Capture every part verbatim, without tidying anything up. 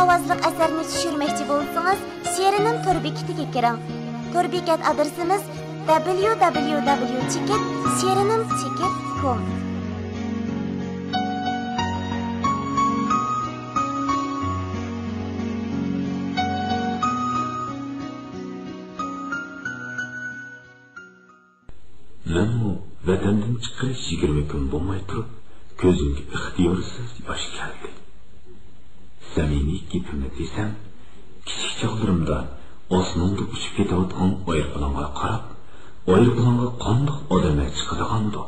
ئاۋازلىق ئەسەرنى چۈشۈرمەكچى بولسىڭىز، شېرىنىم تور بېكىتىگە كىرىڭ. تور بېكەت ئادرېسىمىز دابليۇ دابليۇ دابليۇ چېكىت شېرىنىم چېكىت كوم. مەنمۇ ۋەتەندىن چىققىلى يىگىرمە كۈن بولماي تۇرۇپ، كۆزۈمگە ئىختىيارسىز ياش كەلدى. سەمىمىي گېپىمنى دېسەم، كىچىك چاغلىرىمدا ئاسماندا ئۇچۇپ كېتىۋاتقان ئايروپىلانغا قاراپ، ئايروپىلانغا قانداق ئادەملەر چىقىدىغاندۇ؟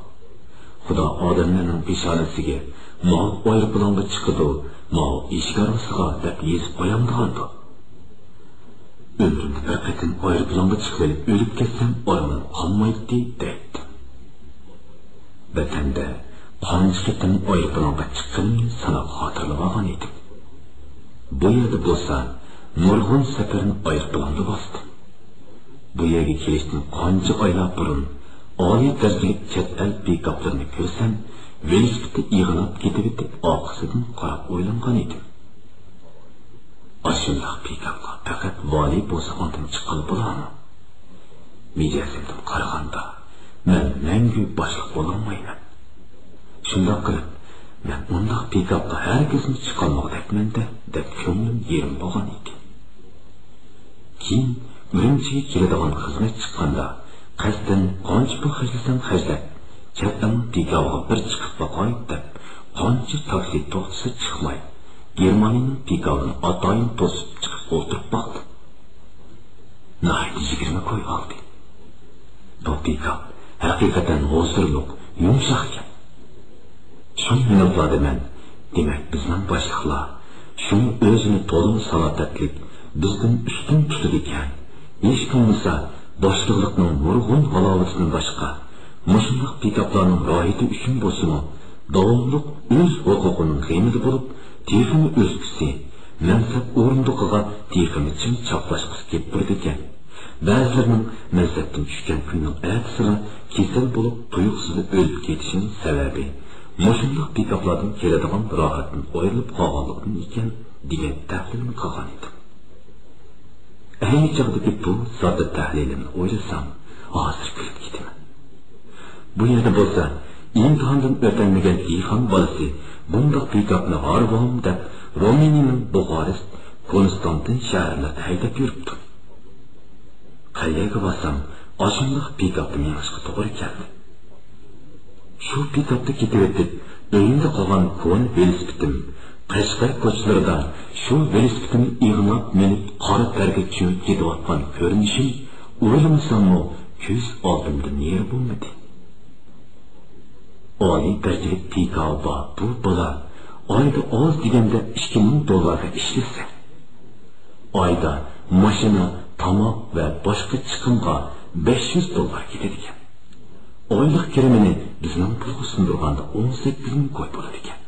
خۇدا ئادەملەرنىڭ پېشانىسىگە «ماۋۇ ئايروپىلانغا چىقىدۇ، ماۋۇ ئىشىك ئارىسىغا» دەپ يېزىپ قويامدىغاندۇ؟ ئۆمرۈمدە بىر قېتىم ئايروپىلانغا چىقىۋېلىپ ئۆلۈپ كەتسەم ئارمىنىم قالمايتتى دەيتتىم. ۋەتەندە قانچە قېتىم ئايروپىلانغا چىققىنىمنى ساناپ خاتىرىلىۋالغان ئىدىم. بۇ يەردە بولسا نۇرغۇن سەپەرنى ئايروپىلاندا باستىم. بۇ يەرگە كېلىشتىن قانچە ئايلار بۇرۇن ئالىي دەرىجىلىك چەت ئەل پىكاپلىرىنى كۆرسەم، ۋېلىسىپىتى ئېغىناپ كېتىۋېتىپ، ئارقىسىدىن قاراپ ئويلانغان ئىدىم. ئاشۇنداق پىكاپلار پەقەت ۋالىي بوساغاندىن چىققىلى بولارمۇ؟ مىجەزىمدىن قارىغاندا، مەن مەڭگۈ باشلىق بولالمايمەن. شۇنداق قىلىپ، مەن ئۇنداق پىكاپقا ھەرگىزمۇ چىقالمىغۇدەكمەن-دە، دەپ كۆڭلۈم يېرىم بولغان ئىدى. كېيىن ئۈرۈمچىگە كېلىدىغان خىزمەت چىققاندا، قەستەن قانچە پۇل خەجلىسەم خەجلەپ، چەت ئەلنىڭ پىكاپىغا بىر چىقىپ باقاي دەپ، قانچە تاكسى توختىسا چىقماي، گېرمانىيەنىڭ پىكاپىنى ئاتايىن توسۇپ چىقىپ ئولتۇرۇپ باقتىم. ناھايىتى يىگىرمە كوي ئالدى. بۇ پىكاپ ھەقىقەتەن ھۇزۇرلۇق، يۇمشاق ئىكەن. شۇ مىنۇتلاردا مەن، دېمەك، بىزنىڭ باشلىقلار، شۇمۇ ئۆزىنى تولىمۇ سالاپەتلىك، بىزدىن ئۈستۈن تۇتىدىكەن. ھېچ بولمىسا، باشلىقلىقنىڭ نۇرغۇن ھالاۋىتىدىن باشقا، مۇشۇنداق پىكاپلارنىڭ راھىتى ئۈچۈن بولسىمۇ، داۋاملىق ئۆز ھوقۇقىنىڭ غېمىدە بولۇپ، تېخىمۇ ئۆسكۈسى، مەنسەپ ئورۇندۇقىغا تېخىمۇ چىڭ چاپلاشقۇسى كېلىپ تۇرىدىكەن. بەزىلىرىنىڭ مەنسەپتىن چۈشكەن كۈننىڭ ئەتىسىلا كېسەل بولۇپ، تۇيۇقسىزلا ئۆلۈپ كېتىشىنىڭ سەۋەبى مۇشۇنداق پىكاپلاردىن كېلىدىغان راھەتتىن ئايرىلىپ قالغانلىقىدىن ئىكەن، دېگەن تەھلىلنى قىلغان ئىدىم. ئەينى چاغدىكى بۇ ساددا تەھلىلىمنى ئويلىسام، ھازىر كۈلۈپ كېتىمەن. بۇ يەردە بولسا، ئىمتىھاندىن ئۆتەلمىگەن دېھقان بالىسى بۇنداق پىكاپنى ھارۋام دەپ، رومىنىيەنىڭ بۇخارېست، كونستانتىن شەھەرلىرىدە ھەيدەپ يۈرۈپتۇ. قەيەرگە بارسام، ئاشۇنداق پىكاپتا مېڭىشقا توغرا كەلدى. شۇ پىكاپتا كېتىۋېتىپ، ئۆيۈمدە قالغان كونا ۋېلىسىپىتىم، قەشقەر كوچىلىرىدا شۇ ۋېلىسىپىتىمنى ئېغىناپ مىنىپ، قارا تەرگە چۆمۈپ كېتىۋاتقان كۆرۈنۈشۈم ئويلىمىساممۇ كۆز ئالدىمدىن نېرى بولمىدى. ئالىي دەرىجىلىك پىكاپى بار بۇ بالا ئايدا ئاز دېگەندە ئىككى مىڭ دوللارغا ئىشلىسە، ئايدا ماشىنا، تاماق ۋە باشقا چىقىمغا بەش يۈز دوللار كېتىدىكەن. ئايلىق كىرىمىنى بىزنىڭ پۇلغا سىڭدۈرگەندە ئون سەككىز مىڭ كوي بولىدىكەن.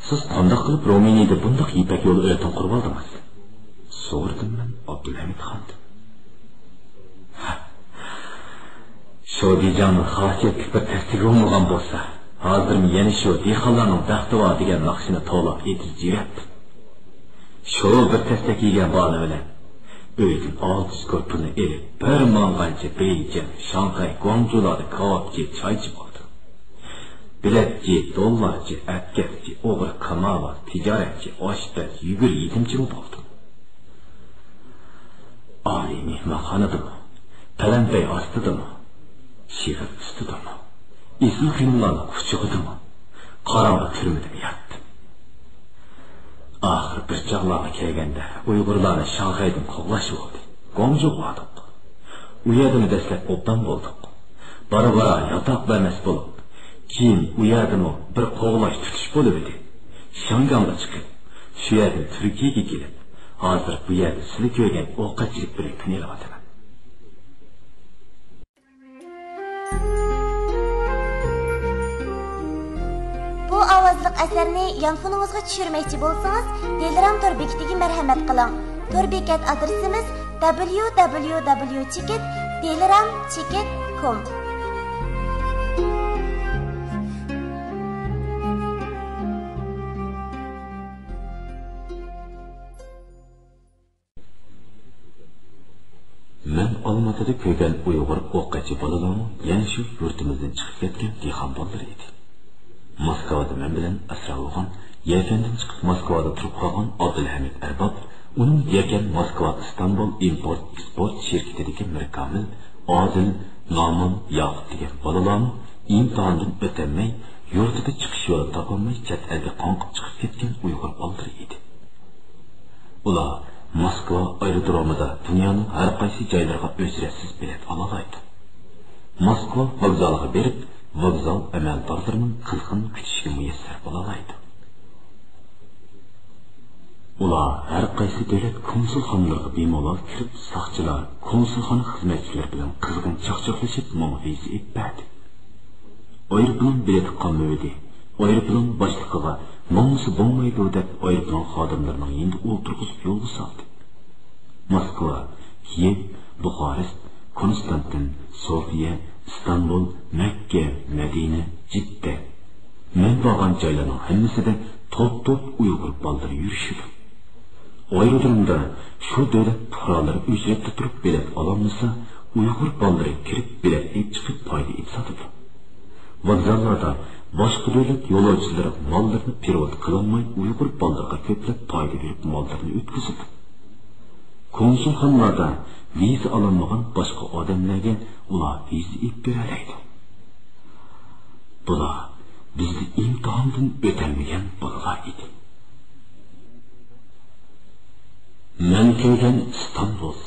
سىز قانداق قىلىپ رومىنىيەدە بۇنداق يىپەك يولى ئۆتۈڭ قۇرۇۋالدىڭىز؟ سورىدىم مەن ئابدۇلھەمىد خاندىن. شودىجاڭنىڭ خاسىيەتلىك بىر تەستىكى بولمىغان بولسا، ھازىرمۇ يەنە شۇ دېھقانلارنىڭ بەختى بار دېگەن ناخشىنى توۋلاپ ئېيتىپ يۈرەتتىم. شۇ بىر تەستەك يېگەن باھانە بىلەن ئۆيدىن ئالتە يۈز كوي پۇلنى ئېلىپ، بىر ماڭغانچە بېيجىڭ، شاڭخەي، گۇاڭجۇلاردا كاۋاپچى، چايچى بولدۇم. بېلەتچى، دوللارچى، ئەتكەسچى، ئوغرى، كاماۋال، تىجارەتچى، ئاشپەز، يۈگۈر يېتىمچىمۇ بولدۇم. ئالىي مېھمانخانىدىمۇ، پەلەمپەي ئاستىدىمۇ، شېغىل ئۈستىدىمۇ، ئېسىل كىنولارنىڭ قۇچىقىدىمۇ، قاراڭغۇ تۈرمىدىمۇ ياتتىم. ئاخىرى بىر چاغلارغا كەلگەندە، ئۇيغۇرلارنى شاڭخەيدىن قوغلاش بولدى، گۇاڭجۇغا باردۇق. ئۇ يەردىمۇ دەسلەپ ئوبدان بولدۇق. بارا-بارا ياتاق بەرمەس بولۇپ، كېيىن ئۇ يەردىمۇ بىر قوغلاش تۇتۇش بولۇۋىدى. شياڭگاڭغا چىقىپ، شۇ يەردىن تۈركىيەگە كېلىپ، ھازىر بۇ يەردە سىلى كۆرگەن ئوقەتچىلىك بىلەن كۈن ئېلىۋاتىمەن. بۇ ئاۋازلىق ئەسەرنى يانفونىڭىزغا چۈشۈرمەكچى بولسىڭىز، تېلېگرام تور بېكىتىگە مەرھەمەت قىلىڭ. تور بېكەت ئادرېسىمىز دابليۇ دابليۇ دابليۇ چېكىت تېلېگرام چېكىت كوم. ئالماتىدا كۆرگەن ئۇيغۇر ئوقۇغۇچى بالىلارمۇ يەنە شۇ يۇرتىمىزدىن چىقىپ كەتكەن دېھقان بالىلىرى ئىدى. ماسكۋادا مەن بىلەن ئەسرا بولغان، يەكەندىن چىقىپ ماسكۋادا تۇرۇپ قالغان ئابدۇلھەمىد ئەرباب، ئۇنىڭ يەكەن ماسكۋا ئىستانبۇل ئىمپورت ئېكسپورت شىركىتىدىكى مىركامىل، ئادىل، نامۇن، ياقۇپ دېگەن بالىلارمۇ ئىمتىھاندىن ئۆتەلمەي، يۇرتىدا چىقىش يولى تاپالماي چەت ئەلگە قاڭقىپ چىقىپ كەتكەن ئۇيغۇر بالىلىرى ئىدى. ئۇلار موسكۋا ئايرودرومىدا دۇنيانىڭ ھەر قايسى جايلىرىغا ئۆچرەتسىز بېلەت ئالالايدۇ. موسكۋا ۋوگزالىغا بېرىپ، ۋوگزال ئەمەلدارلىرىنىڭ قىزغىن كۈتۈشىگە مۇيەسسەر بولالايدۇ. ئۇلار ھەر قايسى دۆلەت كونسۇلخانىلىرىغا بىمالال كىرىپ، ساقچىلار، كونسۇلخانا خىزمەتچىلىرى بىلەن قىزغىن چاقچاقلىشىپ، ماڭا ۋىزا ئېلىپ بەردى. ئايروپىلان بېلىتى قالمىۋىدى. ئايروپىلان باشلىقىغا ماڭمىسا بولمايدۇ دەپ، ئايروپىلان خادىملىرىنىڭ يېنىدا ئولتۇرغۇزۇپ يولغا سالدى. موسكۋا، كىيېۋ، بۇخارېست، كونستانتىن، سوفىيە، ئىستانبۇل، مەككە، مەدىنە، جىددە. مەن بارغان جايلارنىڭ ھەممىسىدە تورت-تورت ئۇيغۇر بالىلىرى يۈرۈشىدۇ. ئايرودرومدا شۇ دۆلەت پۇقرالىرى ئۆچرەتتە تۇرۇپ بېلەت ئالالمىسا، ئۇيغۇر بالىلىرى كىرىپ بېلەت ئېلىپ چىقىپ پايدا ئېلىپ ساتىدۇ. ۋوگزاللاردا باشقا دۆلەت يولۇچىلىرى ماللىرىنى پېرېۋوت قىلالماي، ئۇيغۇر بالىلىرىغا كۆپلەپ پايدا بېرىپ ماللىرىنى ئۆتكۈزىدۇ. كونسۇلخانىلاردا ۋىزا ئالالمىغان باشقا ئادەملەرگە ئۇلار ۋىزا ئېلىپ بېرەلەيدۇ. بۇلار بىزدە ئىمتىھاندىن ئۆتەلمىگەن بالىلار ئىدى. مەن كۆرگەن ئىستانبۇل.